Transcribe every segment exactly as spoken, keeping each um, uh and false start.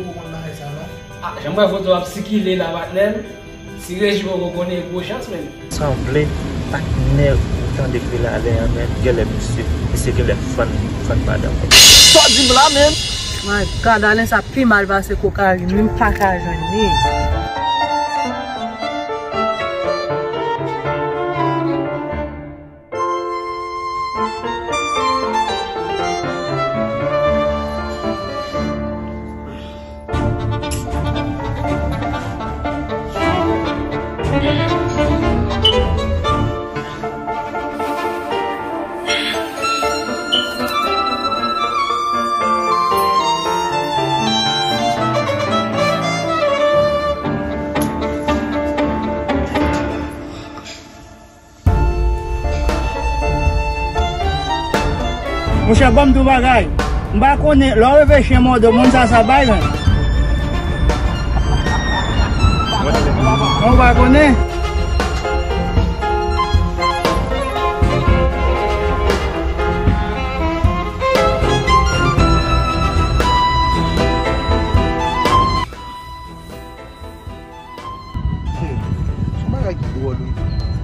Ou konn bagay sa la? Ah, jan m wè foto ap sikile la, patnè m. Si Reji poko konnen, gwo chans menm. Sanble patnè ou tande k rele Alen an, men genlè misye, misye genlè fann, fann madanm. Sa w di m la menm? My God, Alen sa pi mal pase kokayin, li m pa ka jwenn li. Monchè, ban m di w bagay. M pa konnen, lè w reve chen mòde w, moun sa sa bay, men. Mwen pa konnen. Hmm, se yon bagay ki dwòl, wi.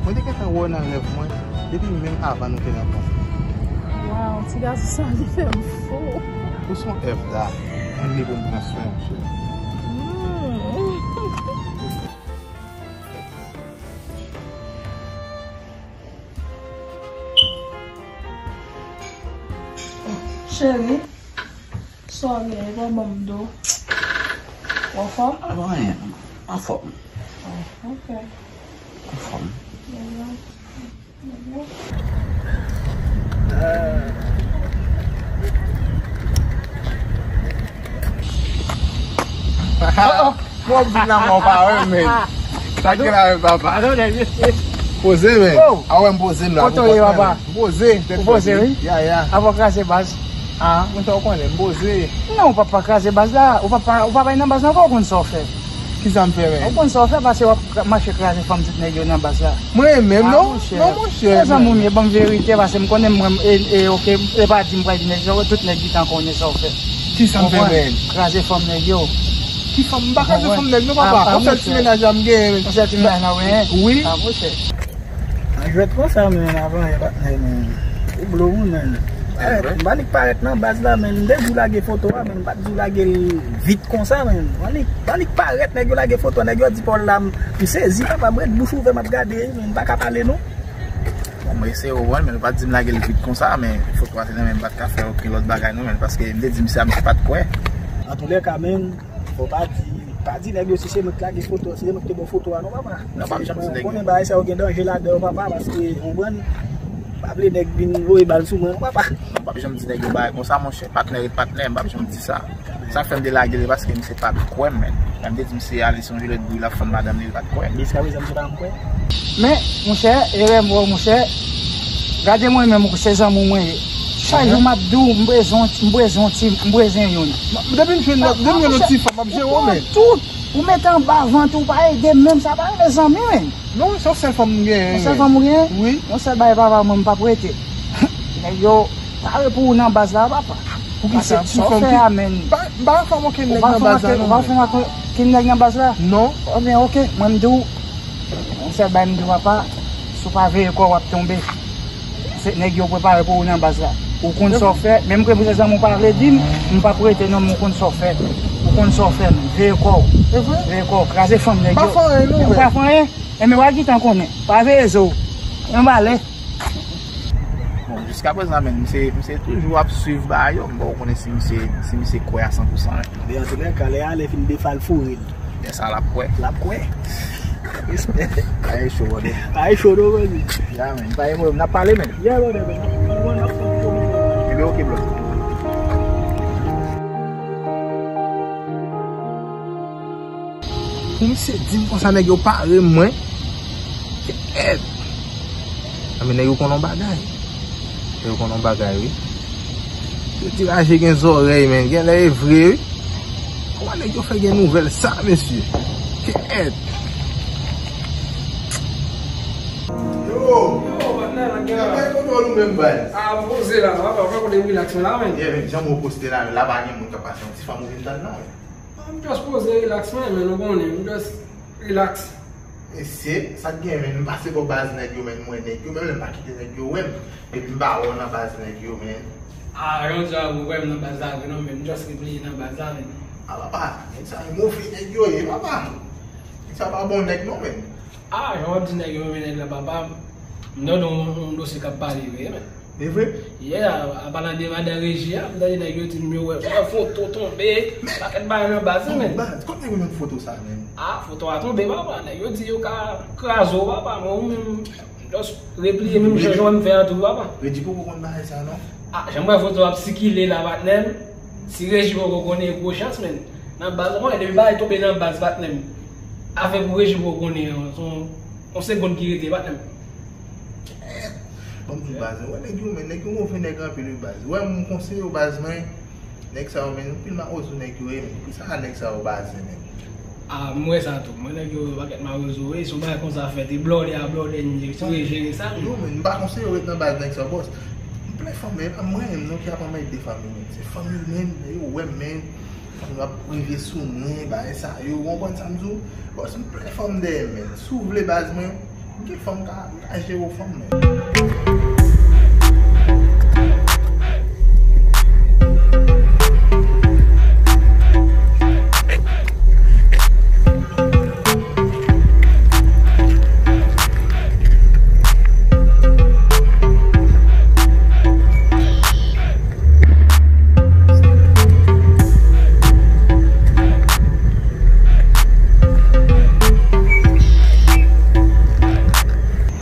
Mwen te gentan wè w nan rèv mwen, depi menm avan nou te rankontre. Waw, ti gason sa, li fè m fou. Ou se yon èv da, mwen li pou m pran swen, monchè. Hmm. Cheri, sa w gen? E pa ban m do. Ou anfòm? A, pa anyen. Anfòm. Oh, ok. Anfòm. Byen, byen. Oh, oh. Bon, di nan mò pa wè, men. Sa gen la, men, papa. Poze, men. Oh. A wè, m poze m la. Kote w ye, papa? M poze, tèt fèt, wi. Ya, ya. Avan kraze baz. Ah, mwen sa w konnen, m poze. Non, ou pa pa kraze baz la. Ou pa pa, ou pa bay nan baz la ankò, ou konn sa w fè. Kisa m fè, men? Ou konn sa w fè, pase w ap mache kraze fanm tout nèg yo nan baz la. Mwen menm, non? Non, monchè. Mezanmi, m ye, ban m verite, pase m konnen mwen, e, e, ok, e pa di m pral di nèg yo, tout nèg gentan konnen sa w fè. Kisa m fè, men? Kraze fanm nèg yo. Ki fanm? M pa kraze fanm nèg, non, papa. Yon sèl ti mennaj la m genyen, men. Yon sèl ti mennaj la, wi. Wi. Ah, monchè. An jwèt konsa, men, avan, e patnè, men. Ou blo, wi, men. Parèt, m pa nik parèt nan baz la, men. M te di w lage foto a, men. M pa t di w lage l vit konsa, men. M pa nik, m pa nik parèt, nèg yo lage foto, nèg yo di Paul la, m, m sezi, papa, m ret bouch ouvè, m ap gade, men. M pa ka pale, non. Bon, mwen eseye wè, men, ou pa t di m lage l vit konsa, men foto a te nan men m, m pa t ka fè okenn lòt bagay, non, men, paske m te di misye a, misye pa t kwè. Antoulèka, men, Bon, pa di, pa di nèg yo si se mwen k lage foto, si se mwen ki te ba w foto a, non, papa. Non, pa janm di nèg yo. Konnen bagay sa yo gen danje ladan yo, papa, paske, ou konprann, pa vle nèg vin voye bal sou mwen, non, papa. Non, pa janm di nèg yo bagay konsa, monchè. Patnè ret patnè, m pa janm di sa. Sa fè m te lage l, paske misye pa t kwè m, men. Lè m te di misye ale se yon jilèt bouyi l ap fann madanm li, li pa t kwè. Jiskaprezan, misye pa janm kwè. Men, monchè, erè m wè w, monchè. Gade mwen menm, se zanmi w mwen ye. Chak jou m ap di w, m bezwen, m bezwen ti, m bezwen youn. Depi m jwenn, depi m jwenn yon ti fanm, m ap jere w, men. Tout. Ou mete anba vant ou, pa ede m menm, sa pa rele zanmi, men. Non, se yon sèl fanm m genyen. Yon sèl fanm ou genyen? Wi. Yon sèl bagay papa mwen, m p ap rete. Nèg yo pare pou ou nan baz la, papa. Poukisa? Sa w fè a, men. M pa, m pa rankontre okenn nèg nan baz la, non, men. Ou pa rankontre okenn nèg nan baz la? Non. Ebyen, ok, mwen m di w, yon sèl bagay m di w, papa, si w pa veye kò w, w ap tonbe. Se nèg yo prepare pou ou nan baz la. Ou konn sa w fè, menm ke pou se zanmi w pa vle di m, m p ap rete non, men ou konn sa w fè. Ou konn sa w fè, men. Veye kò w. Veye kò w, kraze fanm nèg yo. M pa fè anyen, non, men. Ou pa fè anyen? Enben, w a gentan konnen. Pa veye zo w. Yon balè. Bon, jiskaprezan, men, misye, misye toujou ap swiv bagay yo. M poko konnen si misye, si misye kwè a san pou san, men. Men antoulèka, lè ale fin defa l foure l. Lè sa l ap kwè. L ap kwè. Respè. Bagay cho, brother. Bagay cho, non, brother. Ya, men. Pa gen pwoblèm. N ap pale, men. Ya, brother, men. N ap pale. Ebyen, ok, brother. Pou misye di m konsa nèg yo pare mwen. Kèt. Anben nèg yo konn yon bagay. Nèg yo konn yon bagay, wi. Yo di raje gen zòrèy, men. Genlè e vre, wi. Kòman nèg yo fè gen nouvèl sa, mesye? Kèt. Yo! Yo, patnè, nan gen la. Nan gen kontwòl ou menm, baz. Ah, poze la, papa, ou pa konnen relax la, men. Yeah, men, jan mwen poste la, la pa gen moun k ap pase, yon ti fanm ou vin tann la, wi. M just poze, relax, mwen, men nou konnen, m just relax. Mesye, sa k gen, men? M pase bò baz nèg yo, men m wè nèg yo, menm lè m pa kite nèg yo wè m, epi m pa wè w nan baz nèg yo, men. Ah, jan w di a, ou wè m nan baz la vre non, men m just repliye nan baz la, men. Ah, papa, nèg sa yo move nèg yo ye, papa. Nèg sa pa bon nèg non, men. Ah, jan w ap di nèg yo renmen nèg la, papa, m tande yon, yon dosye k ap pale vre, men. E vre? Yeah, a, a palan de madan Reji a, m tande nèg yo di m yo wè, wè foto tonbe, pakèt bagay nan baz la, men. Baz, kot nèg yo jwenn foto sa, men? Ah, foto a tonbe, papa, nèg yo di yo ka kraze w, papa, men ou menm, just repliye menm jan jan w wè m fè a tou, papa. Reji poko konn bagay sa, non? Ah, jan m wè foto ap sikile la, patnè m, si Reji poko konnen, gwo chans, men. Nan baz, ou konnen, depi bagay tonbe nan baz, patnè m, afè pou Reji poko konnen an, se yon, yon segonn ki rete, patnè m. Ban m di w baz, wè nèg yo, men, nèg yo move nèg anpil, wi, baz. Wè, m konseye w, baz, men, nèg sa yo, men, anpil mawozo nèg yo ye, men, poukisa nèg sa yo baz, men? Ah, m wè sa tou. Mwen, nèg yo, pakèt mawozo, wi, si yon bagay konsa fèt, e blòdè a blòdè, n ye, si w jere sa, men. Yo, men, m pa konseye w ret nan baz nèg sa yo, bòs. M plen fanm, men, e pa mwen menm, non, ki ap anmède fanmi, men. Se fanmi l menm, lè yo wè m, men. Fanm yo ap rive sou mwen, bagay sa yo, w konprann sa m di w? Bòs, m plen fanm dèyè m, men. Si w vle baz mwen, m gen fanm ka, m ka jere w fanm, men.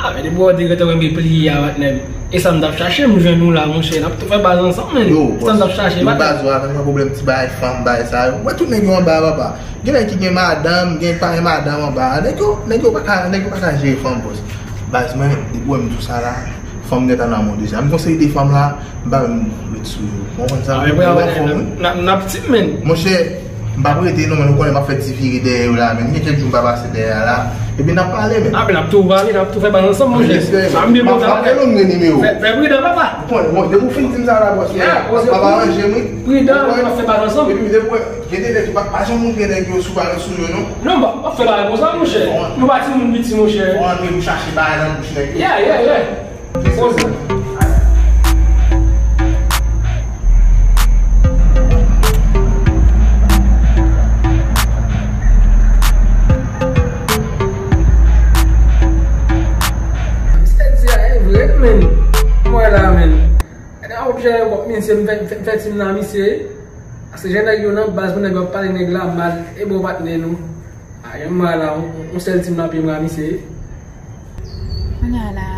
Ah, men depi w te gentan wè m repliye a, patnè m. E sa m t ap chache, m jwenn ou la, monchè. N ap tou fè baz ansanm, men. Yo, sa m t ap chache, yo, patnè m. Baz ou avè m, pwoblèm ti bagay fanm, bagay sa yo. Mwen, tout nèg yo anba a, papa. Gen nèg ki gen madanm, gen pa gen madanm anba a. Nèg yo, nèg yo pa ka, nèg yo pa ka jere fanm, bòs. Baz mwen, depi w wè m di w sa la, fanm gentan nan men w deja. M gon seri de fanm la, m pa menm ret sou yo. Ou konprann sa? Ah, men, frè, n ap, n ap, n ap tip, men. Monchè, m p ap rete non, men ou konnen m ap fè ti vire dèyè yo la, men. Gen kèk jou m pa pase dèyè a la. Epi n ap pale, men. Ah, men n ap tou pale, n ap tou fè baz ansanm, monchè. Sa m byen kontan. M ap rele w, m gen nimewo. Fè, fè pridan, papa. Ou konnen, bon, depi w fin di m sa la, bòs, m ap aranje m, wi. Pridan, n ap fè baz ansanm. Epi depi w wè, gen de lè tou, pa, pa janm montre nèg yo si w pa ret sou yo, non. Non, m p ap fè bagay konsa, monchè. Nou pa timoun piti, monchè. Fò w antre pou chache bagay nan bouch nèg yo. Yeah, yeah, yeah. Poze. Misye di a e vre, men. Mwen la, men. Gade a objè yo, men, se m fè, fè, fè tim nan misye. Paske jan nèg yo nan baz, pou nèg yo ap pale nèg la mal, e bon patnè nou. A, yon mal la, yon, yon sèl tim nan pye m ramise. Kounye a la,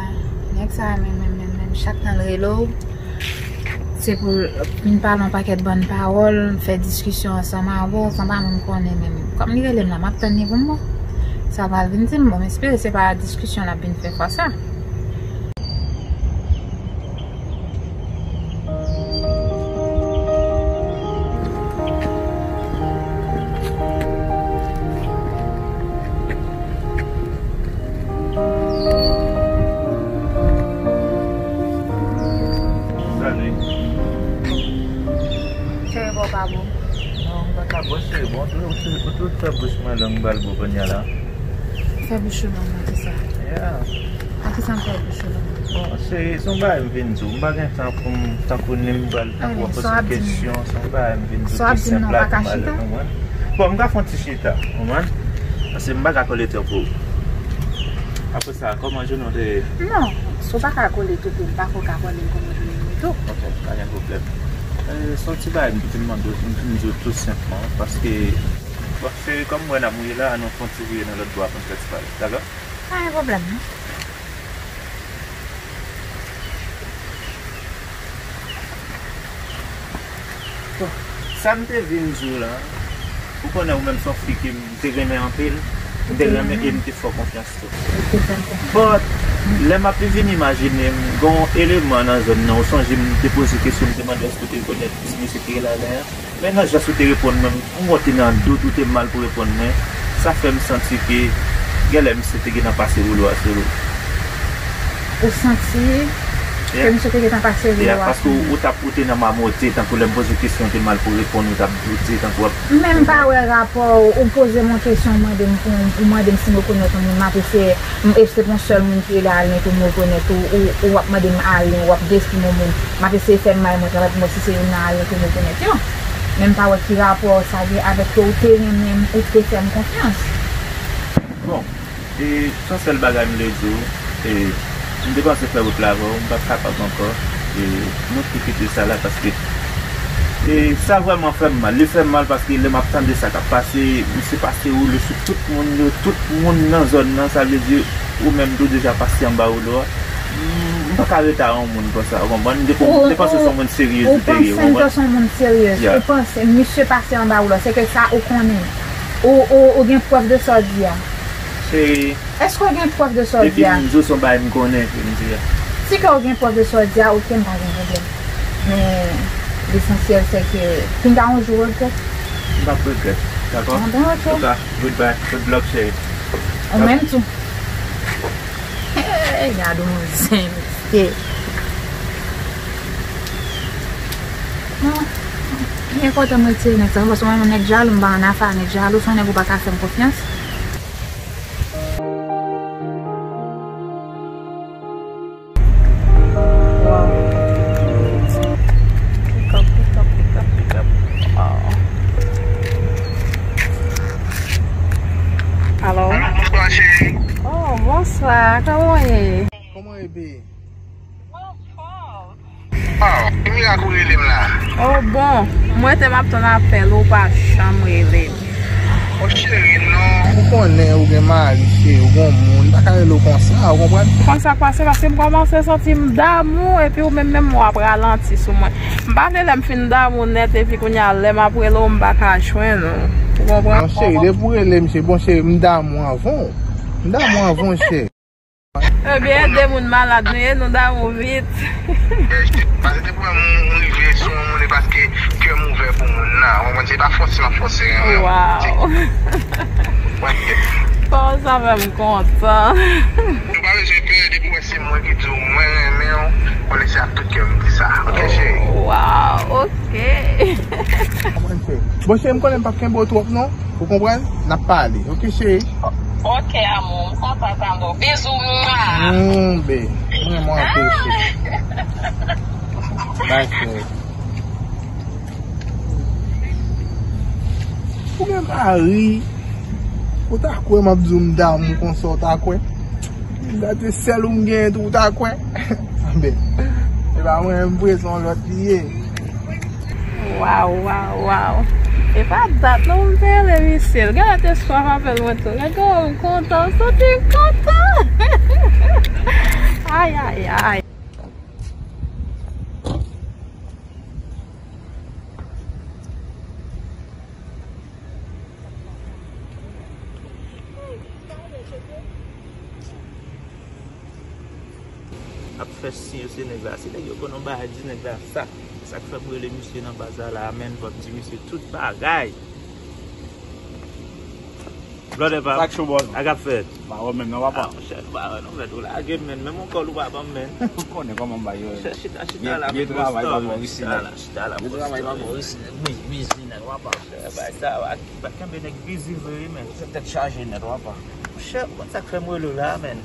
nèg sa a menm, menm, menm, menm, chak tan l rele w, se pou l vin pale yon pakèt bann pawòl, fè diskisyon ansanm avè w, san pa menm konnen menm. Kòm li rele m la, m ap tann li pou m wè. Sa pral vin di m, bon, m espere se pa diskisyon l ap vin fè fwa sa. Salut. Cheri, bò pa bon. Non, m pa ka bò, cheri. Bon, ou tou, ou tou, ou tou fè bouch mwen long, m pral bò kounye a la. Fè bouch ou long nan kisa? Yeah. A kisa m fè bouch ou long? Bon, se, se yon bagay m vin di w. M pa gen tan pou m, tankou ni m pral tankou w ap poze m kesyon. Se yon bagay m vin di w ki senp la, pou m ale, konprann? Bon, m ka fè yon ti chita, konprann? Paske m pa ka kole tankou w. Apre sa, kòman jounen w te ye? Non, si w pa ka kole tou, tou, m pa kwè w ka kole m kòman jounen m ye tou. Ok, pa gen pwoblèm. E, se yon ti bagay m te vin mande w, m vin di w tou senpman, paske, bon, cheri, kòm m wè n ap mouye la, ann nou fè yon ti vire nan lòt bò a pou n fè ti pale, dakò? Pa gen pwoblèm, non. Bon, sa m te vin di w la, ou konnen ou menm se yon fi ke m te renmen anpil, m te renmen e m te fè w konfyans tou. But, lè m ap vin imajine m, gen yon eleman nan zòn nan, ou sonje m te poze kesyon, m te mande w èske w te rekonèt ti mesye ki rele Alain an? Men nan jan ou te reponn mwen, m, m monte nan dout, ou te mal pou reponn mwen. Sa fè m santi ke genlè misye te gentan pase woulo a sou ou. Ou santi Ke misye te gentan pase ri yo a fini. Paske ou t ap, ou te nan mamote, tankou lè m poze kesyon, ou te mal pou reponn, ou t ap doute, tankou w ap. Men m pa wè rapò, ou poze m yon kesyon, ou mande m pou, ou mande m si m rekonèt yon moun, m ap eseye, m, e se pou yon sèl moun ki rele Alen pou m rekonèt, ou, ou, ou ap mande m Alen, ou ap deskri yon moun, m ap eseye fè m may mwen travay pou m wè si se youn nan Alen ke m rekonèt yo. Men m pa wè ki rapò sa gen avèk ke ou te renmen m, ou te fè m konfyans. Bon, e, se yon sèl bagay m vle di w, e, m te panse fè wout la avè w, m p ap kapab ankò, e, nou tou kite sa la paske, e, sa vrèman fè m mal. Li fè m mal paske lè m ap tande sa k ap pase, misye pase woule sou tout moun yo, tout moun nan zòn nan, sa vle di ou menm tou deja pase anba woule a. M, m pa ka rete a yon moun konsa, ou konprann? M te, m te panse se yon moun serye ou te ye, ou konprann? Ou panse m te se yon moun serye, ou panse misye pase anba woule a, se ke sa ou konnen. Ou, ou, ou gen prèv de sa w di a? Cheri, èske w gen prèv de sa w di a? Depi m di w se yon bagay m konnen ke m di a. Si ke w gen prèv de sa w di a, oke, m pa gen pwoblèm. Men, lesansyèl se ke pinga yon jou w regrèt. M p ap regrèt, dakò? Ah ben, oke. Antouka, goodbye, good luck, cheri. Ou menm tou. Hey, gade yon zen, mesye. Bon, byen kontan m retire nèg sa, paske mwen menm nèg jalou, m pa ann afè a nèg jalou, se yon nèg ou pa ka fè m konfyans. Wow. Pick up, pick up, pick up, pick up. Wow. Alo? Alo, bonswa, cheri. Oh, bonswa. Kòman w ye? Kòman w ye, bae? Wow, ki mirak ou rele m la? Oh, bon. Mwen te m ap tann apèl ou, ou pa janm rele m. Oh, cheri, non. Ou konnen ou gen mari, cheri, ou gen moun, m pa ka rele w konsa, ou konprann? Konn sa k pase, paske m kòmanse santi m damou, epi ou menm, menm w ap ralanti sou mwen. M pa vle lè m fin damou nèt, epi kounye a, lè m ap rele w, m pa ka jwenn ou. Ou konprann? Non, cheri, depi w rele m, cheri, bon, cheri, m damou anvan w. M damou anvan w, cheri. Ebyen, de moun malad nou ye, nou damou vit. Paske depi w wè m, m rive sou yon moun, e paske kè m ouvè pou moun nan. Ou konprann? Se pa fòse m ap fòse renmen w. Wow. Pawòl sa fè m kontan. Nou pa bezwen pè, depi w wè se mwen ki di w mwen renmen w, konnen se ak tout kè m di sa. Oke, cheri? Wow, oke. Bon, cheri, m konnen m p ap kenbe w twòp, non. Ou konprann? N ap pale. Oke, cheri? Oke, amou. M kontan tande w. Bizou, mwa. Mm, be. Mwen, mwen, oke, cheri. Bye, cheri. Ou gen mari. Ou ta kwè m ap di w m damou konsa, ou ta kwè? Gade sèl ou m genyen tou, ou ta kwè? Anben, e pa mwen menm vre, se yon lòt li ye. Waw, waw, waw. E pa dat non m te rele misye. Gade te swa apèl mwen tou. Gade kòman m kontan, m santi m kontan. Ay, ay, ay. Ap fè siy yo se nèg la. Se nèg yo konn yon bagay di nèg la sa. Se sa k fè m rele misye nan baz la la, menn, pou m di misye tout bagay. Blòdè pa m. Sa k cho, bòs? Sa k ap fèt? M pa wè w menm non, papa. Ah, monchè, nou pa wè nou, mèt, ou lage m, menn. Menm yon kòl ou pa ban m, menn. Ou konnen kòman m bay yo. Monchè, chita, chita la, vye travay pa bò isi, nèg. Chita la, chita la, vye travay pa bò isi, nèg. Bizi, bizi, nèg, papa. Monchè, bay sa, pa, pa kenbe nèg bizi vre, wi, menn. Ou fè tèt chaje nèt, papa. Monchè, ou konn sa k fè m rele w la, menn?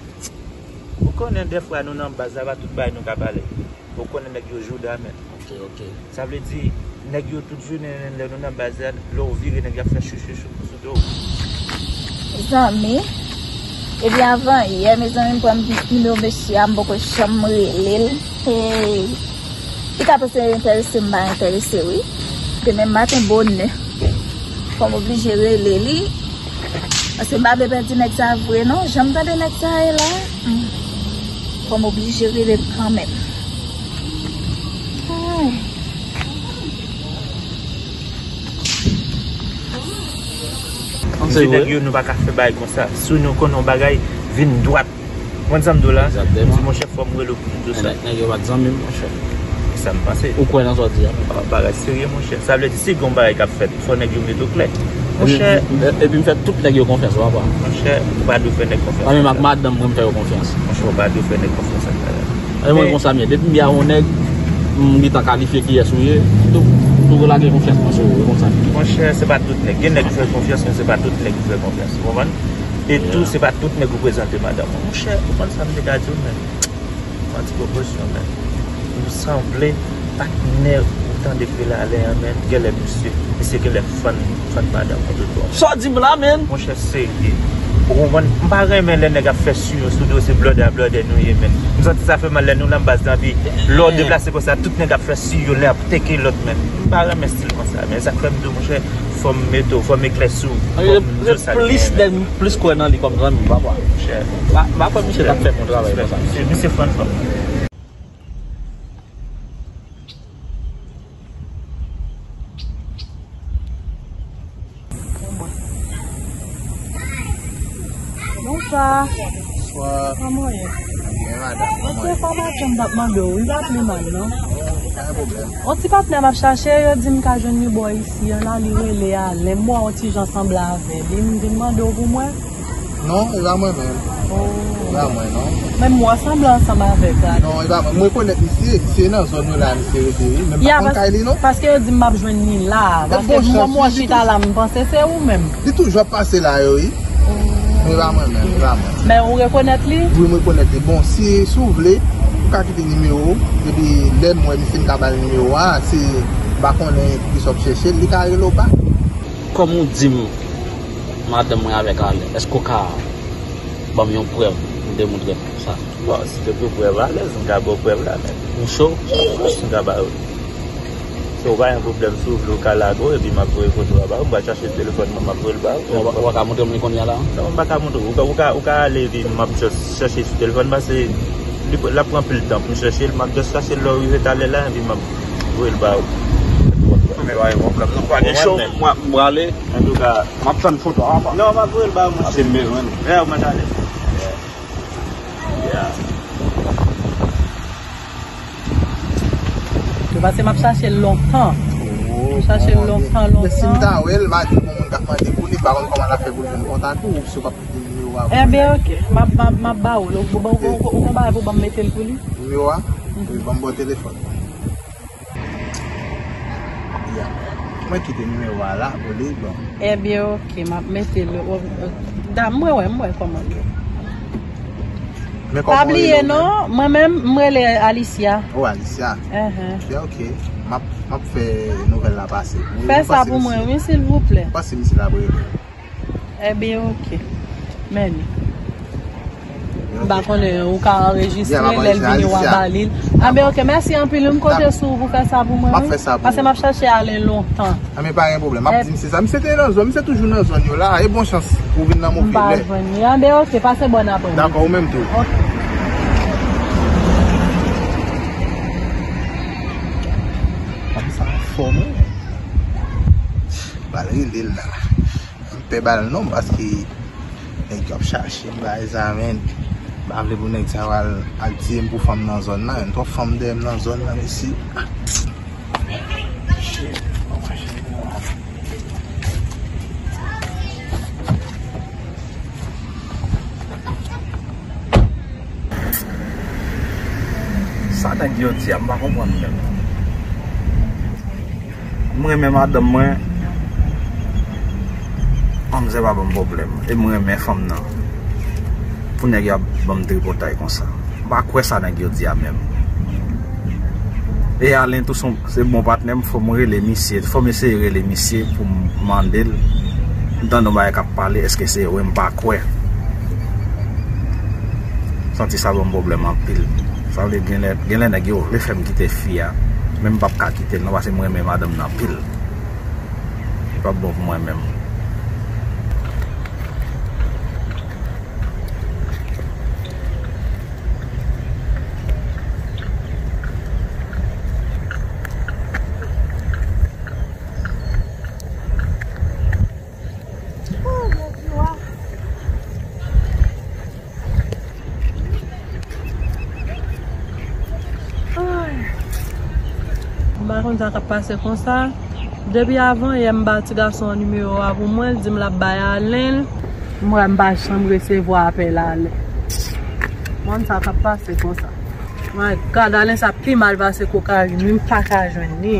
Ou konnen dèfwa nou nan baz la, pa tout bagay nou ka pale. Ou konnen nèg yo jouda, menn. Ok, ok. Sa vle di, nèg yo tout jounen, lè nou nan baz la, lè w vire, nèg yo ap fè chouchouchou sou do w. Zanmi, epi avan yè, mezanmi, m pran nimewo mesye a, m poko janm rele l. Hey. Li ka panse l enterese, m pa enterese, wi. Demen maten bonè, fò m oblije rele li. Paske m pa vle pèdi nèg sa vre non. Jan m tande nèg sa ye la, hmm, fò m oblije rele l kanmenm. Ay. Se vre. Nèg yo, nou pa ka fè bagay konsa. Si nou konnen yon bagay, vin dwat. Konn sa m di w la? Egzakteman. Di, monchè, fò m rele w pou m di w sa. Nèg, nèg yo pa t zanmi m, monchè. Sa m panse. Ou kwè nan sa w di a? Ah, bagay serye, monchè. Sa vle di, si gen yon bagay k ap fèt, fò nèg yo mete w klè. Monchè. Epi, epi m fè tout nèg yo konfyans, papa. Monchè, ou pa dwe fè nèg konfyans. Pa menm ak madanm mwen, m fè yo konfyans. Monchè, ou pa dwe fè nèg konfyans ak bagay. E mwen konsa m ye. Depi m ye a yon nèg, m gentan kalifye kiyès ou ye. Tou, tou lage konfyans mwen sou ou, konsa m ye. Monchè, se pa tout nèg. Gen nèg ki fè konfyans, men se pa tout nèg ki fè konfyans. Ou konprann? E tou, se pa tout nèg ou prezante madanm ou. Monchè, ou konn sa m te ka di w, men. Yon ti pwopozisyon, men. M sanble patnè ou tande k rele Alen an, men. Genlè misye, misye genlè fann, fann madanm ou tout bon. Sa w di m la, men? Monchè, serye. Ou konprann? M pa renmen lè nèg ap fè sou yo, sou do se blòdè a blòdè nou ye, men. M santi sa fè mal lè nou nan baz la, pi lè w deplase konsa, tout nèg ap fè sou yo, lè ap teke lòt, men. M pa renmen estil konsa, men sa k fè m di w, monchè, fò m mete w, fò m eklèsi w, fò m di w sa k genyen, men. Plis kwè nan li kòm zanmi, papa. Monchè. M pa, m pa kwè misye t ap fè bon travay konsa. Misye, misye fann fanm. Bonswa. Bonswa. Kòman w ye? Byen, madanm. Kòman w ye? Enfòmasyon m t ap mande w, wi, pa pli mal, non. Pa gen pwoblèm. Yon ti patnè m ap chache, yo di m ka jwenn li bò isi an la, li rele Alen. M wè yon ti jan sanble avè li. M vin mande w pou mwen. Non, e pa mwen menm. Oh. E pa mwen, non. Men m wè w sanble ansanm avèk Alen. Non, e pa mwen. M rekonèt misye. Misye nan zòn yo la, misye rete, wi. Men m pa konn kay li, non. Paske yo di m m ap jwenn li la. Paske m wè w chita la, m panse se ou menm. Li toujou ap pase la yo, wi. Oh. Men e pa mwen menm, e pa mwen. Men ou rekonèt li? Wi, m rekonèt li. Bon, si, si w vle, ou ka kite nimewo w. Epi lè m wè misye, m ka ba l nimewo a. Si m pa konnen kisa w ap chèche, li ka rele w bak. Kòm ou di m, madanm mwen avèk Alen, èske w ka ban m yon prèv pou demontre m sa? Bon, si se pou prèv, alèz, m ka ba w prèv la, men. Ou cho? Wi, m ka ba w. Si w pa gen pwoblèm, si w vle, w ka lage w, epi m ap voye foto a ba w. M pral chache telefòn mwen, m ap voye l ba w. Ou pa, ou pa ka montre m li kounye a la? Non, m pa ka montre w. Ou ka, ou ka, ou ka ale, epi m ap just chèche sou telefòn, paske li, l ap pran anpil tan pou m chèche l. M ap just chache l lè w rive talè la, epi m ap voye l ba w. Men pa gen pwoblèm, non, pa gen cho, mwen, m prale. Antouka, m ap tann foto a, papa. Non, m ap voye l ba w, monchè. Paske m bezwen l. Lè w mèt ale. Yeah. Yo pase m ap chache l lontan. Oh, m chache l lontan, lontan. Men si m ta wè l, m a di l gon moun k ap mande pou li, m pa konn kòman l ap fè pou l jwenn kontak ou, si w p ap kite nimewo a pou mwen. Enben, oke. M ap, m ap, m ap ba w l. Ou, ou, ou, ou, ou gon bagay pou ban m mete l pou li? Nimewo a? Mhm. Wi, ban m ba w telefòn mwen. Ya. Mwen kite nimewo a la pou li, bon. Ebyen, oke, m ap mete l. Da, mwen wè, mwen wè kòman l ye. Pa bliye non, mwen menm, m rele Alicia. Oh, Alicia. Enhen. Ebyen, oke. M ap, m ap fè nouvèl la pase. Fè sa pou mwen, wi, silvouplè. Pase misye la pou rele. Ebyen, oke. Men li. M pa konnen, ou ka anrejistre, lè l vini, w a ba li l. Anben, oke, mèsi anpil, wi, m konte sou ou pou fè sa pou mwen, wi. Paske m ap chache Alen lontan. Anben, pa gen pwoblèm, m ap di misye sa. Misye te nan zòn, misye toujou nan zòn yo la, e bon chans ou vin nan move lè. M pa jwenn li. Anben, oke, pase bòn apremidi. Dakò, ou menm tou. Oke. Fanm sa anfòm, wi. Pral rele l la. M pè ba l non, paske nèg yo ap chache m bagay sa, men. M pa vle pou nèg sa yo al, al tiye m pou fanm nan zòn nan, men. Twòp fanm dèyè m nan zòn nan, mesye. Sa nèg yo di a, m pa konprann menm. M renmen madanm mwen, manzè pa ban m pwoblèm. E m renmen fanm nan. Pou nèg yo ap ban m tripotay konsa. M pa kwè sa nèg yo di a menm. E Alen tou se bon patnè m, fò m rele misye, fò m eseye rele misye pou m mande l. M tande yon bagay k ap pale, èske se vre, m pa kwè. Santi sa ban m pwoblèm anpil. Sa vle di genlè, genlè nèg yo vle fè m kite fi a, men m p ap ka kite l non, paske m renmen madanm nan anpil. Li p ap bon pou mwen menm. Ay. M pa konn sa k ap pase konsa. Depi avan yè m ba ti gason an nimewo a pou mwen, l di m l ap bay Alen. M wè m pa janm resevwa apèl Alen. M konn sa k ap pase konsa. My God, Alen sa pi mal pase kokayin, wi, m pa ka jwenn li.